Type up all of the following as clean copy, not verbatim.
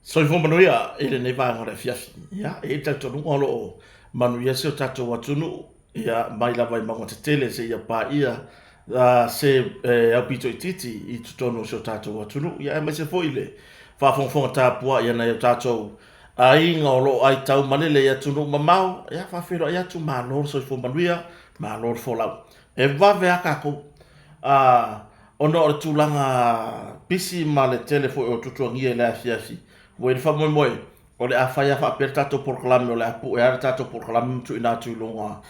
Soifua manuia i lenei vaega o le afiafi. Ia, e i ai le talitonuga o lo o manuia si o tatou atunuu, ia, mai lava i mauga tetele seia paia se aupito itiiti i totonu o si o tatou atunuu, ia aemaise foi le faafogafoga tapuai a nai o tatou aiga o lo o aitau malele i atunuu mamao. Ia, faafeiloai atu, malo le soifua manuia, malo le folau. E vave lava tatou, ona o le tulaga pisi ma le tele foi o tuatuagia i le afiafi. Ua i ai le faamoemoe, o le a fai lava faapea le tatou polokalame, o le a pue lava le tatou polokalame ma tuuina atu i luga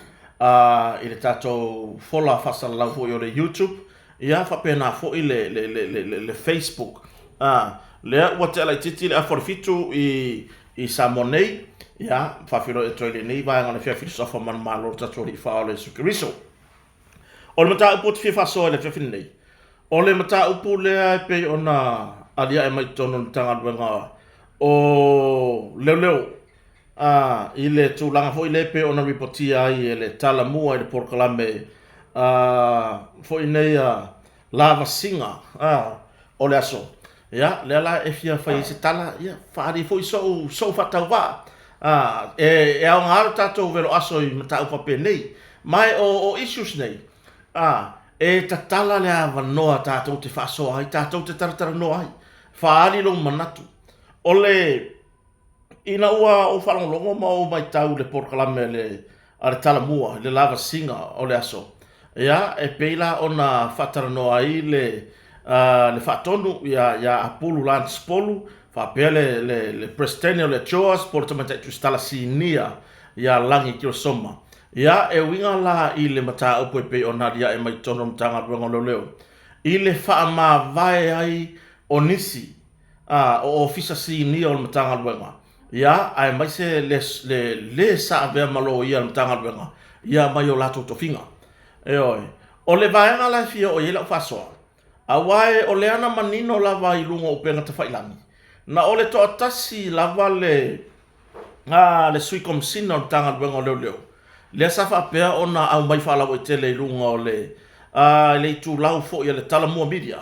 i le tatou fola faasalalau foi o le YouTube, ia faapena foi le, le, le, le, le, le Facebook. Lea ua tea laitiiti le afa o le 7 i Samoa nei, ia, faafeiloai atu ai i lenei vaega o le afiafi i le suafa manumalo o le tatou Alii Faaola Iesu Keriso. O le mataupu ou te fia faasoa i le afiafi lenei, o le mataupu lea e pei ona aliae mai totonu o le Matagaluega o Leoleo i le tulaga foi lea e pei ona ripotia ai e le Talamua i le polokalame foi nei a lavasiga o le aso. Ia, lea la e fia fai ai se tala, ia, faaali foi sou, sou faatauvaa. E aoga lo tatou velo aso i mataupu faapenei. Ma e o issues nei, e tatala le avanoa tatou te faasoa ai, tatou te talatalanoa ai, faaali lou manatu. O le, Ina ua ou faalogologo ma ou matau i le polokalame a le, a le Talamua i le lavasiga o le aso, ia, e pei la ona faatalanoa ai le, le faatonu ia, ia Apulu Lance Polu, faapea le, le, le Peresetene o le JOAS po o le Tamaitai Tusitala Sinia ia Lagi Keosoma. Ia, e uiga la i le mataupu e pei ona aliae mai totonu o le Matagaluega o Leoleo, i le faamavae ai o nisi a, o Ofisa Sinia o le Matagaluega, ia, aemaise le, le, le sa avea ma loia a le Matagaluega, ia, mai o latou tofiga. Ioe. O le vaega la e fia oo i ai lau faasoa, aua e, o lea na manino lava i luga o upega tafailagi, na o le toatasi lava le, a le Sui Komesina o le Matagaluega o Leoleo, lea sa faapea ona aumai faalauaitele i luga o le, a, i le itulau foi a le Talamua Media,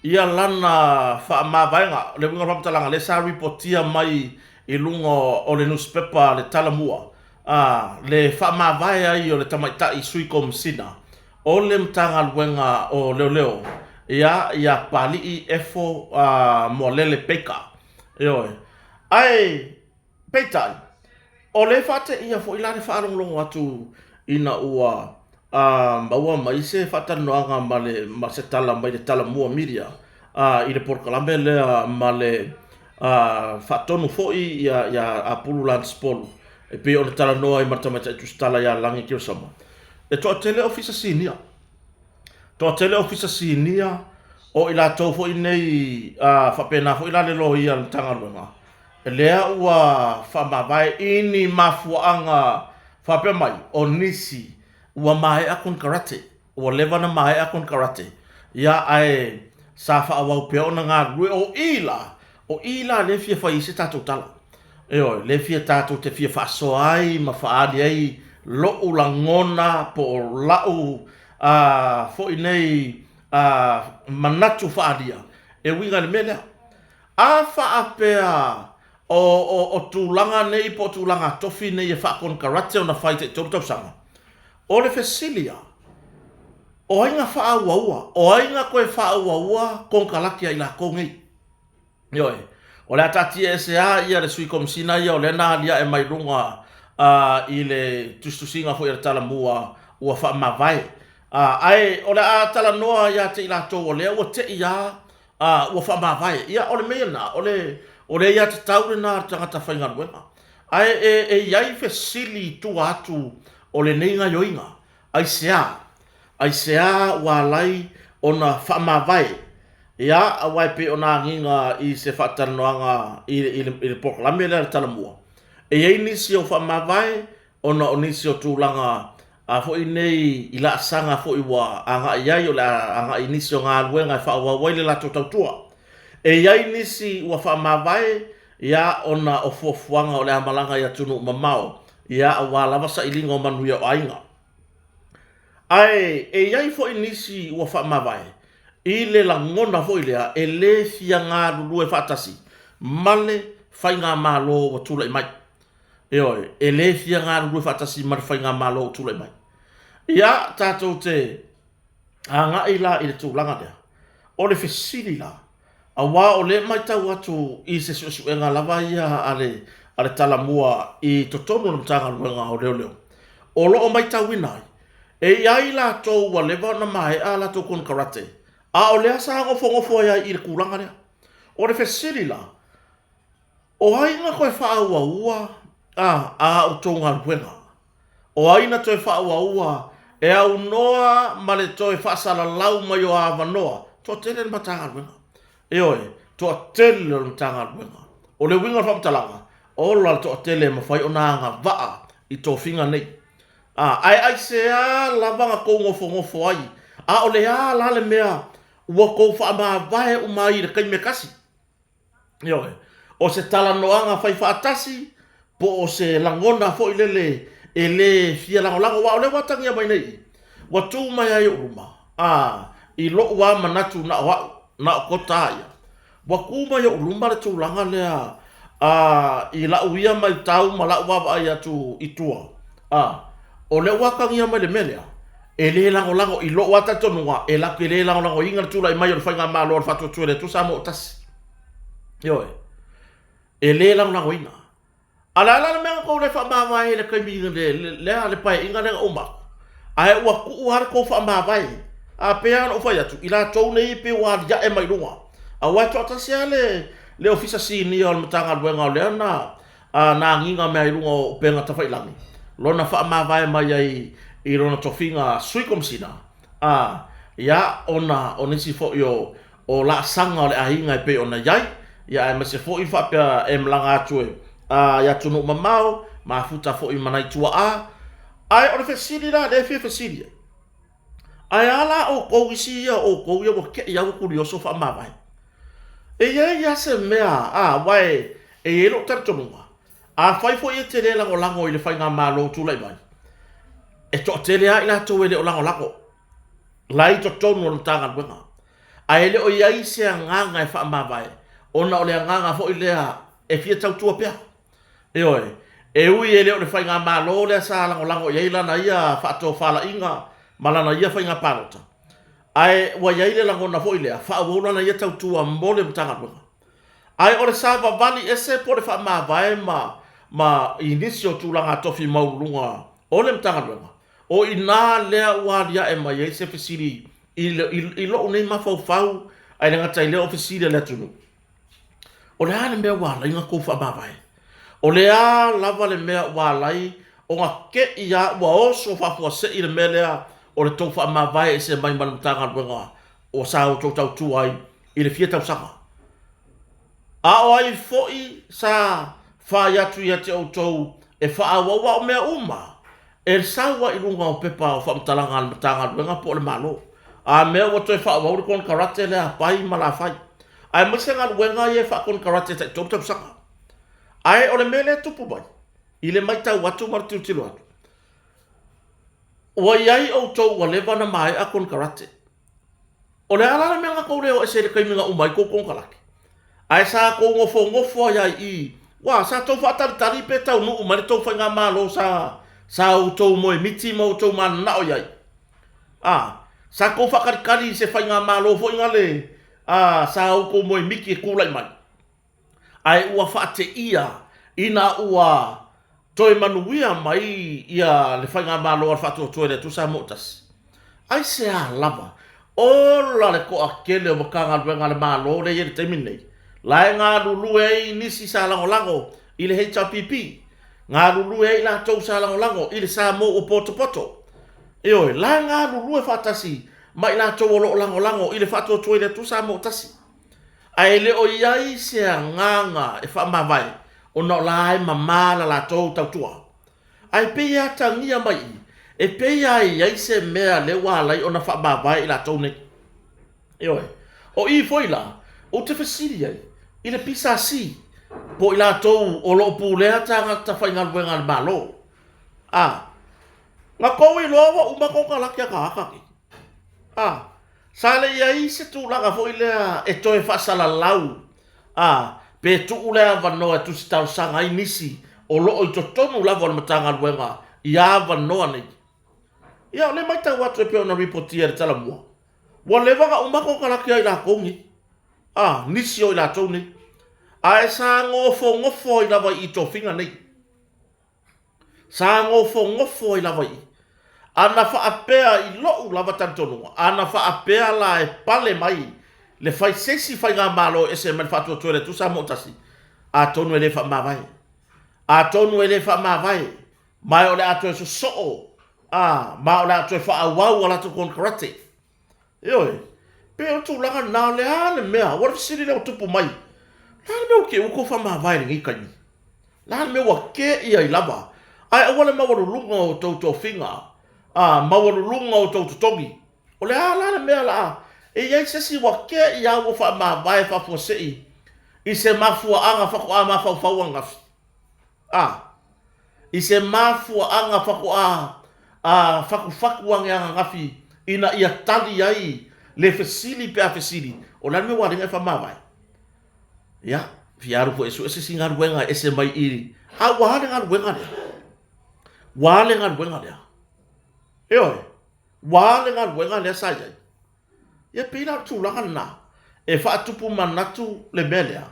ia lana faamavaega. O le uiga o le faamatalaga, lea sa ripotia mai i luga o le nusipepa a le Talamua, a, le faamavae ai o le tamaitai Sui Komesina o le Matagaluega o Leoleo, ia, ia Papalii Efo Moalele Baker. Ioe. Ae, peitai, o lea e faateia foi la le faalogologo atu ina ua maua mai se faatalanoaga ma le ma se tala mai le Talamua Media i le polokalame lea ma le faatonu foi ia Apulu Lance Polu e pei ona talanoa ai ma le tamaitai tusitala ia Lagi Keosama. E toatele ofisa sinia. Toatele ofisa sinia o i latou foi nei faapena foi la le loia a le Matagaluega lea ua faamavae i ni mafuaaga faapea mai o nisi ua maea konekarate, ua leva ona maea konekarate, ia ae sa faaauau pea ona galulue. O i la, o i la lea e fia fai ai se tatou tala. Ioe, lea fia tatou te fia faasoa ai ma faaali ai lo'u lagona po o la'u foi nei manatu faaalia e uiga i le mea lea. A faapea o tulaga nei po o tulaga tofi nei e faakonekarate ona fai tai 3 tausaga, o le fesili lava, o ai na faaauaua? O ai na toe faaauaua konekarate a i latou nei? Ioe, o le a taatia ese lava ia le Sui Komesina ia o lea na aliae mai luga i le tusitusiga foi a le Talamua ua faamavae. Ae o le a talanoa ia te i latou o lea ua te i lava ua faamavae. Ia, o le mea ia lena, o le, o le aiatatau lena a le tagata faigaluega. Ae e i ai fesili i tua atu o lenei gaoioiga, Aisea? Aisea ua ala ai ona faamavae? Ia, aua e pei ona agiga i se faatalanoaga i le polokalame lea a le Talamua, e i ai nisi o faamavae ona o nisi o tulaga a foi nei i laasaga foi ua agai i ai, o le a agai i nisi o galuega e faaauau ai le latou tautua. E i ai nisi ua faamavae, ia, ona o fuafuaga o le a malaga i atunuu mamao, ia, aua lava sailiga o manuia o aiga. Ae e i ai foi nisi ua faamavae i le lagona foi lea e le fia galulue faatasi ma le. Faigamalo ua tulai mai. Ioe, e le fia galulue faatasi ma le Faigamalo ua tulai mai. Ia, tatou te agai la i le tulaga lea. O le fesili la, aua o lea e matau atu i se suesuega lava ia a le, a le Talamua i totonu o le Matagaluega o Leoleo, o lo o matauina ai, e i ai latou ua leva ona maea a latou konekarate, a o lea sa nofonofo ai i le tulaga lea. O le fesili la, o ai na toe faaauaua a a outou galuega? O ai na toe faaauaua e aunoa ma le toe faasalalau mai o avanoa? Toatele le Matagaluega. Ioe, toatele o le Matagaluega. O le uiga o le faamatalaga, ola le toatele e mafai ona agavaa i tofiga nei. A, ae aisea lava na tou nofonofo ai, a o le a la le mea ua tou faamavae uma ai i le taimi e tasi? Ioe. O se talanoaga fai faatasi po o se lagona foi lele e le fia lagolago, aua o lea ua atagia mai nei i i, ua tu mai ai i ou luma, a, i lou lava manatu na o au, na o Kota lava ia, Ua tu mai ou luma le tulaga lea a i lau ia maitau ma lau vaavaai atu i tua, a o lea ua atagia mai le mea lea, e le lagolago i lou lava talitonuga e latou te le lagolagoina le tulai mai o le Faigamalo a le Faatuatua i le Atua Samoa ua Tasi. Ioe, e le lagolagoina. A o le a la le mea na tou le faamavae ai i le taimi lea, le paeaiga lea na uma atu? Ae ua tuu lava le tou faamavae. A pei lava ona ou fai atu, i latou nei e pei ua aliae mai luga, aua e toatasi lava le le Ofisa Sinia o le Matagaluega o lea na na agiga mai i luga o upega tafailagi, lona faamavae mai ai i lona tofiga Sui Komesina, a, ia, ona o nisi foi o o laasaga o le aiga e pei ona i ai, ia aemaise foi faapea e malaga atu e, a, i atunuu mamao, mafuta foi ma nai tuaa. Ae o le fesili la lea e fia fesili ai, ae a la outou isi ia o outou ia ua te i lava ua kulioso faamavae? E i ai lava se mea, a, aua e, e i ai lou talitonuga, afai foi e te le lagolago i le faigamalo o tulai mai, e toatele lava i latou e le o lagolago la i totonu o le Matagaluega. Ae le o i ai se agaga e faamavae, ona o le agaga foi lea e fia tautua pea. Ioe, e ui e le o le faigamalo lea sa lagolago i ai lana ia faatofalaiga ma lana ia faiga palota, ae ua i ai le lagona foi lea, faaauau lana ia tautua mo le Matagaluega. Ae o le savavali ese po o le faamavae ma, ma i nisi o tulaga tofi maualuluga o le Matagaluega, o i ina lea ua aliae mai ai se fesili i, i, i lou nei mafaufau, ae le gata i lea o fesili a le atunuu. O le a le mea ua ala ai ona tou faamavae? O le a lava le mea ua ala ai ona te i lava ua oso faafuasei le mea lea o le tou faamavae ese mai ma le Matagaluega o sa outou tautua ai i le fia tausaga? A o ai foi sa fai atu ia te outou e faaauau ao mea uma e sau ai i luga o pepa o faamatalaga a le Matagaluega po o le Malo? A mea ua toe faaauau le konekarate lea a Pai ma Lafai, aemaise galuega ia e faakonekarate tai 3 tausaga. Ae o le mea lea e tupu mai, i le matau atu ma le tilotilo atu, ua i ai outou ua leva ona maea konekarate. O le a la le mea na tou le o ese i le taimi na uma ai tou konekarate? Ae sa tou nofonofo ai lava i i, ua, sa tou faatalitali pe taunuu mai le tou faigamalo sa, sa outou moemiti ma outou mananao i ai. A, sa tou faatalitali i se faigamalo foi nale, a, sa outou moemiti e tulai mai. Ae ua faateia ina ua toe manuia mai ia le Faigamalo a le Faatuatua i le Atua Samoa ua Tasi. Aisea lava, ola le toatele o Matagaluega a le Malo lea e i ai i le taimi lenei, la e galulue ai nisi sa lagolago i le HRPP, galulue ai latou sa lagolago i le Samoa ua potopoto. Ioe, la e galulue faatasi ma i latou o lo o lagolago i le Faatuatua i le Atua Samoa ua Tasi. Ae le o i ai se agaga e faamavae ona o la e mama la latou tautua. Ae pei e atagia mai i, e pei lava e i ai se mea lea ua ala ai ona faamavae i latou nei. Ioe. O i foi la, ou te fesili ai i le PSC po o i latou o lo o pulea tagata faigaluega a le Malo. A, na tou iloa ua uma konekarate a tagata nei. A, sa le i ai se tulaga foi lea e toe faasalalau, a, Pe tuu le avanoa e tusi talosaga ai nisi o lo o i totonu lava o le Matagaluega i avanoa nei. Ia, o lea e matau atu e pei ona ripotia i le Talamua, ua leva ona uma konekarate a i latou nei, a, nisi o i latou nei, ae sa nofonofo ai lava i i tofiga nei. Sa nofonofo ai lava i i. Ana faapea i lou lava talitonuga, ana faapea la e pale mai le fai se isi faigamalo e ese mai le Faatuatua i le Atua Samoa Tasi, atonu e le faamavae. Atonu e le faamavae, ma o le a toe sosoo, a, ma o le a toe faaauau a latou konekarate. Ioe, pei o le tulaga lena, o le a le mea, aua o le fesili lea ua tupu mai, o le a le mea ua te i ua tou faamavae i lenei taimi? O le a le mea ua te i ai lava? Ae aua le maualuluga o outou tofiga, a, maualuluga o outou totogi. O le a la le mea o le a e i ai se isi ua te i lava ua faamavae faafuasei i se mafuaaga faatoa mafaufau ananafi? A. I se mafuaaga faatoa a fatufatu ane ananafi ina ia tali ai le fesili pe a fesili, o le a le mea ua ala ai ona e faamavae? Ia, fia alu foi e sue se isi galuega e ese mai i, a ua a le galuega lea? Ua a le galuega lea? Ioe, ua a le galuega lea sa i ai? Ia pei la o le tulaga lena e faatupu manatu le mea lea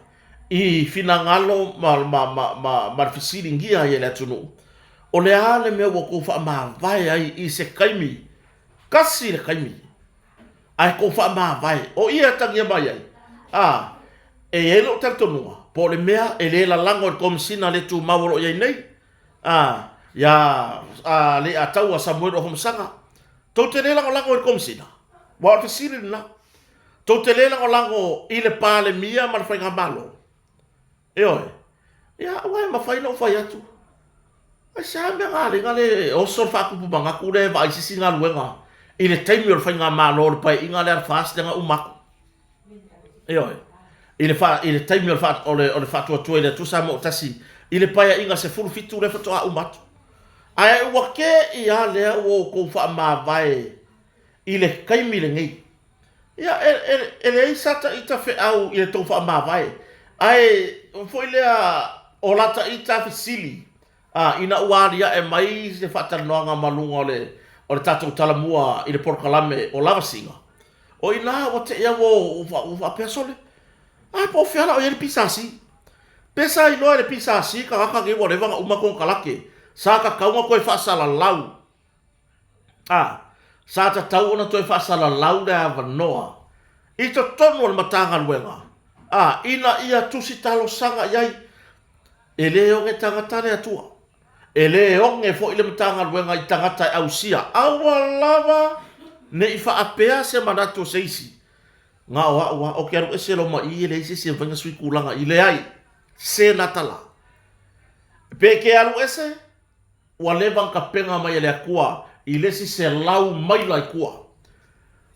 i finagalo ma, ma, ma, ma, ma le fesiligia ai e le atunuu, o le a le mea ua outou faamavae ai i se taimi, tasi le taimi, ae tou faamavae. O i e atagia mai ai, a, e i ai lou talitonuga, po o le mea e le lalago e le Komesina le Tumau o lo o i ai nei, a, ia Leiataua Samuelu Afamasaga, Tou te le lagolago i le Komesina? Aua o le fesili lena. Tou te le lagolago i le Palemia ma le Faigamalo? Ioe. Ia, aua e mafai ona ou fai atu, aisea mea na ala ai ona le oso le faatupu manatu lea e vaai i se isi galuega i le taimi o le Faigamalo o le Paeaiga lea a le FAST lea na uma atu. Ioe. I le, fa, i le taimi o le, fa, o le, o le faatuatua i le Atua Samoa Tasi, i le Paeaiga 17 lea faatoa uma atu. Ae ua te i a lea ua outou faamavae i le taimi lenei. Ia, e, e, e leai sa ta ita feau i le tou faamavae, ae foi lea o la ta ita fesili, a, ina ua aliae mai se faatalanoaga ma luga o le, o le tatou talamua i le polokalame o Lavasiga, o i ina ua te i a ua, ua, ua faapea sole, a po o fea la o i ai le PSC? Pe sa iloa e le PSC tagata nei ua leva ona uma konekarate, sa tatau ona toe faasalalau, a, sa tatau ona toe faasalalau le avanoa i totonu o le Matagaluega, a, ina ia tusi talosaga i ai. E le oge tagata le Atua. E le oge foi le Matagaluega i tagata e ausia. Aua lava ne i faapea se manatu o se isi, Na o au a, ou te alu ese loa ma i i e leai se isi e mafai ona sui tulaga i. Leai! Se nata la. Pe e te alu ese, ua leva ona tapena mai e le Atua i le isi 100 maila i tua.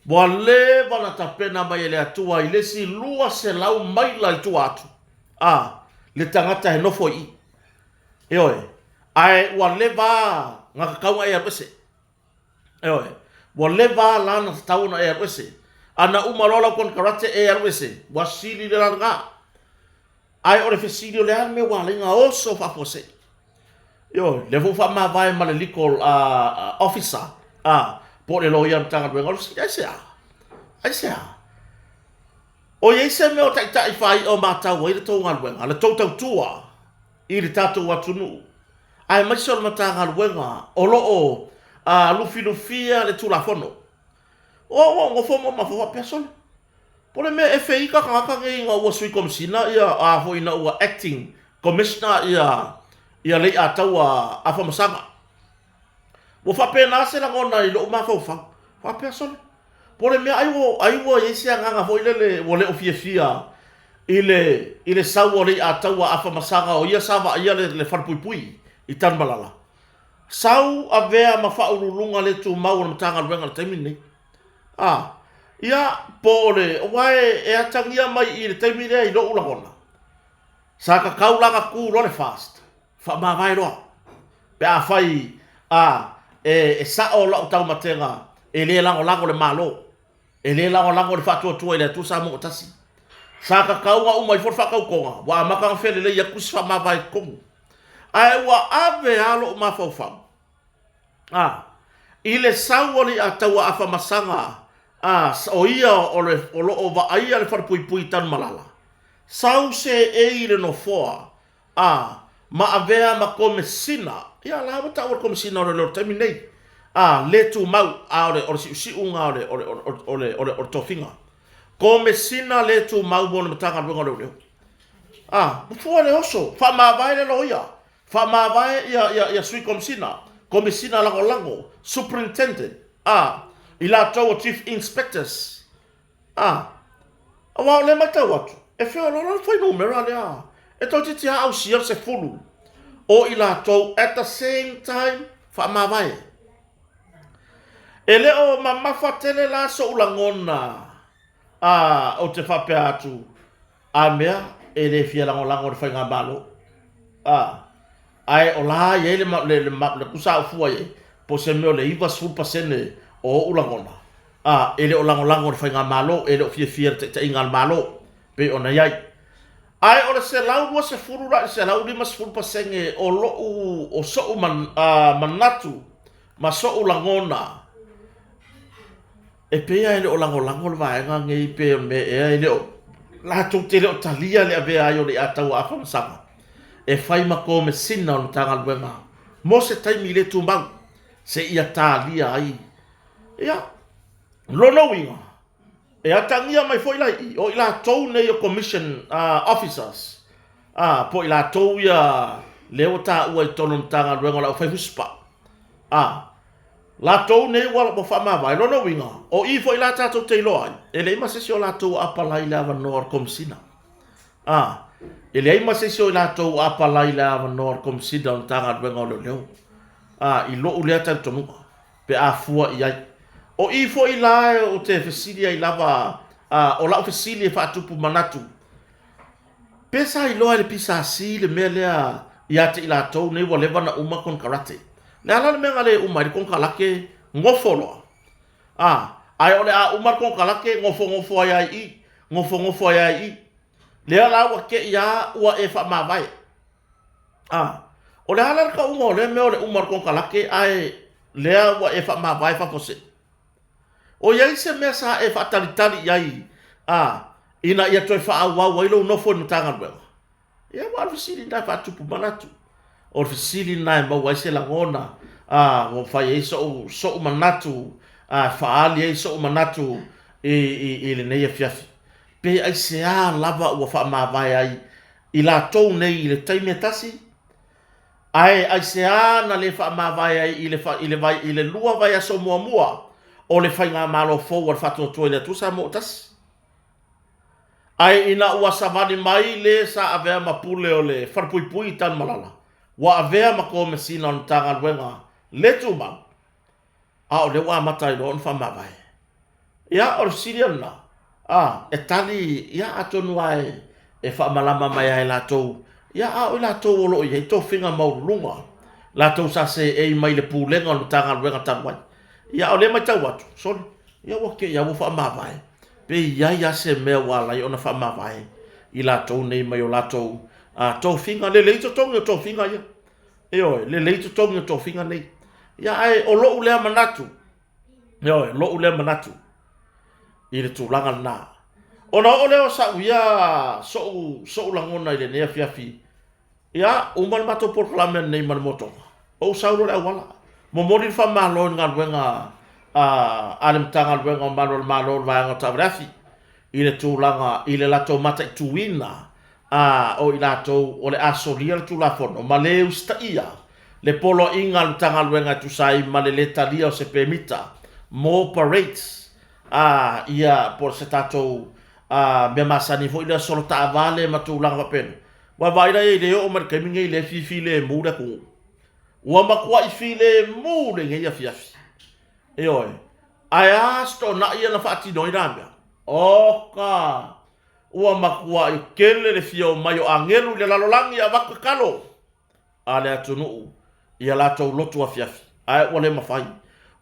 Ua leva ona tapena mai e le Atua i le isi 200 maila i tua atu, a, le tagata e nofo i i. Ioe. Ae ua leva na tatau ona e alu ese. Ioe. Ua leva lava la ona tatau ona e alu ese. A na uma loa lau konekarate e alu ese, ua sili le la lena. Ae o le fesili o le a le mea ua ala ai ona oso faafuasei? Ioe, lea foi ua faamavae ma le legal officer, a, po o le loia o le Matagaluega. O le fesili, aisea? Aisea? O i ai se mea o taitai faai'a o matau ai le tou galuega, le tou tautua i le tatou atunuu, aemaise o le Matagaluega o lo o lufilufia le Tulafono. O au ua ou nofo ma mafaufau faapea, sole, po o le mea e feita tagata nei ina ua Sui Komesina ia, a foi ina ua Acting Commissioner ia, ia Leiataua Afamasaga. Ua faapena se lagona i lou mafaufau, faapea, sole, po o le mea ai ua, ai ua i ai se agaga foi lele ua le o fiafia i le, i le sau o Leiataua Afamasaga o ia sa vaaia le, le falepuipui i Tanumalala. Sau avea ma faauluuluga le tumau o le Matagaluega i le taimi lenei. A, ia, po o le, aua e, e atagia mai i le taimi lea i lou lagona, sa tatau la ona tu loa le FAST, faamavae loa. Pe afai, a, e, e sao lau taumatega, e le lagolago le Malo, e le lagolago le faatuatua i le Atua Samoa ua tasi. Sa tatau ona uma ifo le faatautoga, ua amata ona felelei atu isi faamavae i totonu. Ae ua ave lava lou mafaufau, a, i le sau o le iataua Afamasaga, a, o ia o, le, o lo o vaaia le falepuipui i Tanumalala, sau seei i le nofoa, a, ma avea ma Komesina, ia la ua taua le Komesina o Leoleo i le taimi lenei, a, le tumau, a o le, o le siusiuga o le, o le, o le, o le, o le, o le tofiga. Komesina le tumau mo le Matagaluega o Leoleo. A, fua le oso, faamavae le loia, faamavae ia, ia, ia sui komesina, komesina lagolago, superintendent, a, i latou o chief inspectors, a, aua o lea matau atu, e feoloolo le fuainumera lea, e toeitiiti lava ausia le 10 o i latou at the same time faamavae. E le o mamafa tele la so'u lagona a ou te faapea atu, a mea e le fia lagolago i le faigamalo a ae o la e i ai le le le le kusa a ou fua i ai po o se mea o le 90% o o'u lagona a e le o lagolago i le faigamalo e le o fiafia i le taitaiga a le Malo pei ona i ai. Ae o le 120 la i le 150% o lo'u o so'u manatu ma so'u lagona e pei lava e le o lagolago le vaega nei pe o le mea ea e le o latou te le o talia le avea ai o le iataua Afamasaga e fai ma Komesina o le Matagaluega mo se taimi le tumau seia talia ai. Ia, lona uiga, E atagia mai foi la i i, o i latou nei o Commission Officers, po o i latou ia lea ua taua i totonu o le Matagaluega o le Aufaihusipa, latou nei ua faamavae. Lona uiga, o i foi la tatou te iloa ai, e leai ma se isi o latou ua apalai i le avanoa o le Komesina. E leai ma se isi o i latou ua apalai i le avanoa o le Komesina o le Matagaluega o Leoleo, i lou lea talitonuga. pe a fua i ai. O i foi la ou te fesili ai lava, a, o lau fesili e faatupu manatu, pe sa iloa e le PSC le mea lea ia te i latou nei ua leva ona uma konekarate? Le a la le mea na le uma ai le konekarate nofo loa? A, ae o le a uma le konekarate nofonofo ai lava i i, nofonofo ai lava i i. Lea la ua te i lava ua e faamavae. A, o le a la le tauga o lea mea o le uma o le konekarate ae lea ua e faamavae faafuasei? O i ai se mea sa e faatalitali i ai a, ina ia toe faaauau ai lou nofo i le Matagaluega? Ia, aua o le fesili lena e faatupu manatu. O le fesili lena e maua ai se lagona, a, ua fai ai so'u, so'u manatu, a, faaali ai so'u manatu i, i, i lenei afiafi. Pe aisea lava ua faamavae ai i latou nei i le taimi e tasi, ae aisea na le faamavae ai i le, i le, i le lua vaiaso muamua o le Faigamalo fou a le Faatuatua i le Atua Samoa Tasi? Ae ina ua savali mai le sa avea ma pule o le Falepuipui i Tanumalala, ua avea ma Komesina o le Matagaluega le Tumau, a o lea ua amata ai loa ona faamavae. Ia, o le fesili ia lena, a, e tali, ia, atonu lava e, e faamalama mai lava e latou, ia, a o i latou o lo o i ai tofiga maualuluga, latou sa seei mai le pulega o le Matagaluega talu ai. Ia, a o lea e matau atu, sole, ia ua te i lava ua faamavae, pe i ai lava se mea ua ala ai ona faamavae i latou nei mai o latou tofiga, lelei totogi o tofiga ia. Ioe, lelei totogi o tofiga nei. Ia, ae o lou lea manatu, ioe, lou lea manatu i le tulaga lena. Ona oo lea o sa'u ia, so'u, so'u lagona i lenei afiafi, ia, uma le matou polokalame ananei ma le motoga, ou sau loa i le auala, momoli le faamalo i le galuega a, a le Matagaluega o Malu a le Malo, le Vaega o Taavale Afi, i le tulaga i le latou mataituina a o i latou o le a solia le Tulafono ma le usitaia le poloaiga a le Matagaluega e tusa ai ma le lē talia o se pemita mo parades a ia po o se tatou a mea masani foi lea solo taavale ma tulaga faapena. Ua vaai la i ai le oo mai le taimi nei lea e fifilemu le atunuu. Ua matuai filemu lenei afiafi. Ioe. Ae a se toonai ia na faatino ai na mea? Oka! Ua matuai tele le fia omai o agelu i le lalolagi e avatu tatalo a le atunuu i a latou lotu afiafi, ae ua le mafai.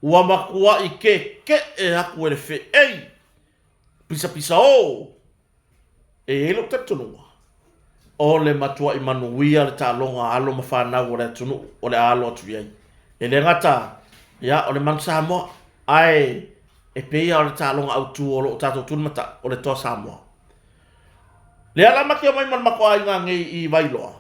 Ua matuai kekeʻe atu e le feei pisapisaō. E i ai lou talitonuga, o le matuai manuia le taaloga a alo ma fanau o le atunuu o le a alo atu i ai. E le gata, ia, o le Manu Samoa, ae e pei lava o le taaloga autu o lo o tatou tulimatai, o le Toa Samoa. Lea la ma te omai ma le matou aiga nei i Vailoa,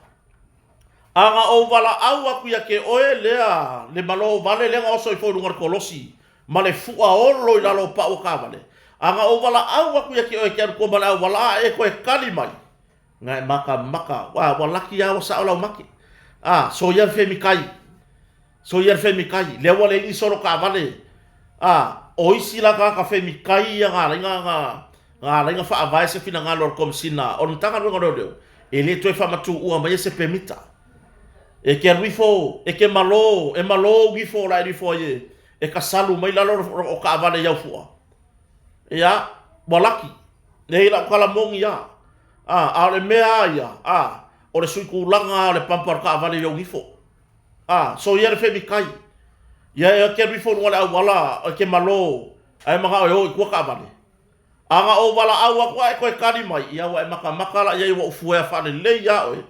a na ou valaau atu ia te oe lea le malo vale lea na oso ifo i luga o le kolosi ma le fua olo i lalo o pau o taavale, a na ou valaau atu ia te oe e te alu tua ma le auala a e toe tali mai, na e makamaka, ua, ua laki lava ua sao lau mate. A, soia le femikai, soia le femikai, lea ua leai ni solo taavale. A, o isi la tagata femikai ia na ala ai na, na, na ala ai na faavae se finagalo a le Komesina o le Matagaluega o Leoleo, e le toe faamatuua maia se pemita. E te alu ifo, e te malo, e malo ou gifo o le a e alu ifo ai e, e kasalu mai lalo o taavale i au fua. Ia, ua laki. Nei lau tala moni lava. A, a o le mea lava ia, a, o le sui tulaga lava o le pampa o le taavale i ou gifo. A, soia le femikai. Ia e te alu ifo i luga o le auala e te malo, ae manao e o i tua taavale. A na ou valaau atu a e toe tali mai, ia ua e matamata la i ai ua ou fuea faalelei ia oe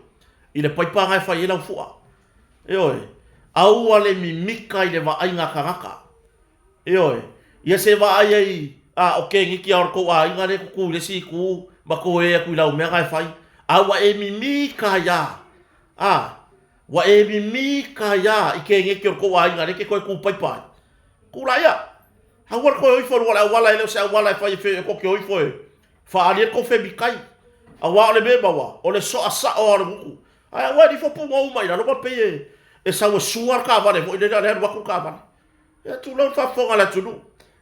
i le paipa na e fai ai lau fua. Ioe, aua le mimika i le vaaiga a tagata. Ioe, ia se vaai ai, a o keniki a o le tou aiga lea e tutu i le isi itu ma toe atu i lau mea na e fai, a ua e mimika ai a, a, ua e mimika ai a i keneki o le tou aiga lea e te toe tu paipa ai. Tula ia, aua le toe o ifo i luga o le auala e le o se auala e fai e tou te o ifo e faaali ai le tou femikai. Aua o le mea e maua, o le soa sao lava o le gutu. Ae aua e nifo puna uma i lalo ma pei e, e sau e sua le taavale foi lele a o lea e alu atu le taavale. Ia tulou le faafofoga a le atunuu.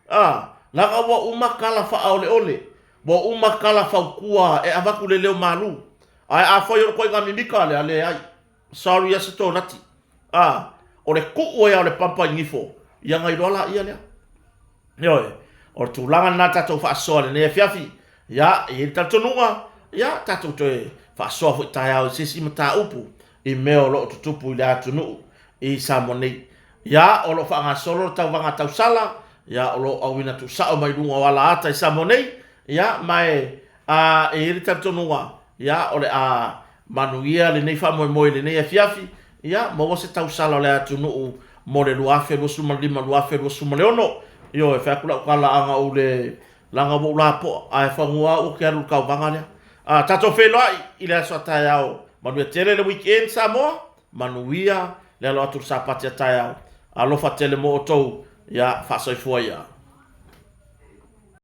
A, leaga ua uma tala faaoleole, ua uma tala fautua e avatu le leo malu. Ae afai o le ituaiga mimika lea, leai. Sorry ia se tonati. A, o le tuu ai lava o le pampa i gifo, ia na iloa laia lea. Ioe, o le tulaga lena tatou faasoa i lenei afiafi. Ia, e i ai le talitonuga, ia, tatou toe faasoa foi taeao i se isi mataupu i mea o lo o tutupu i le atunuu i Samoa nei. Ia, o lo o faagasolo le tauvaga tausala, ia, o lo o auina tuusao mai luga o alaata i Samoa nei, ia, ma e, a, e i ai le talitonuga, ia, o le a manuia lenei faamoemoe i lenei afiafi, ia, maua se tausala o le atunuu mo le 2025, 2026. Ioe, fai atu lau tala a na ou le Leaga ua ou lapoa, ae fanua au ou te alu i le tauvaga lea. A, tatou feiloai i le aso a taeao. Manuia tele le weekend Samoa, manuia le alo atu i le Sapati a taeao. Alofa tele mo outou, ia faasoifua ia.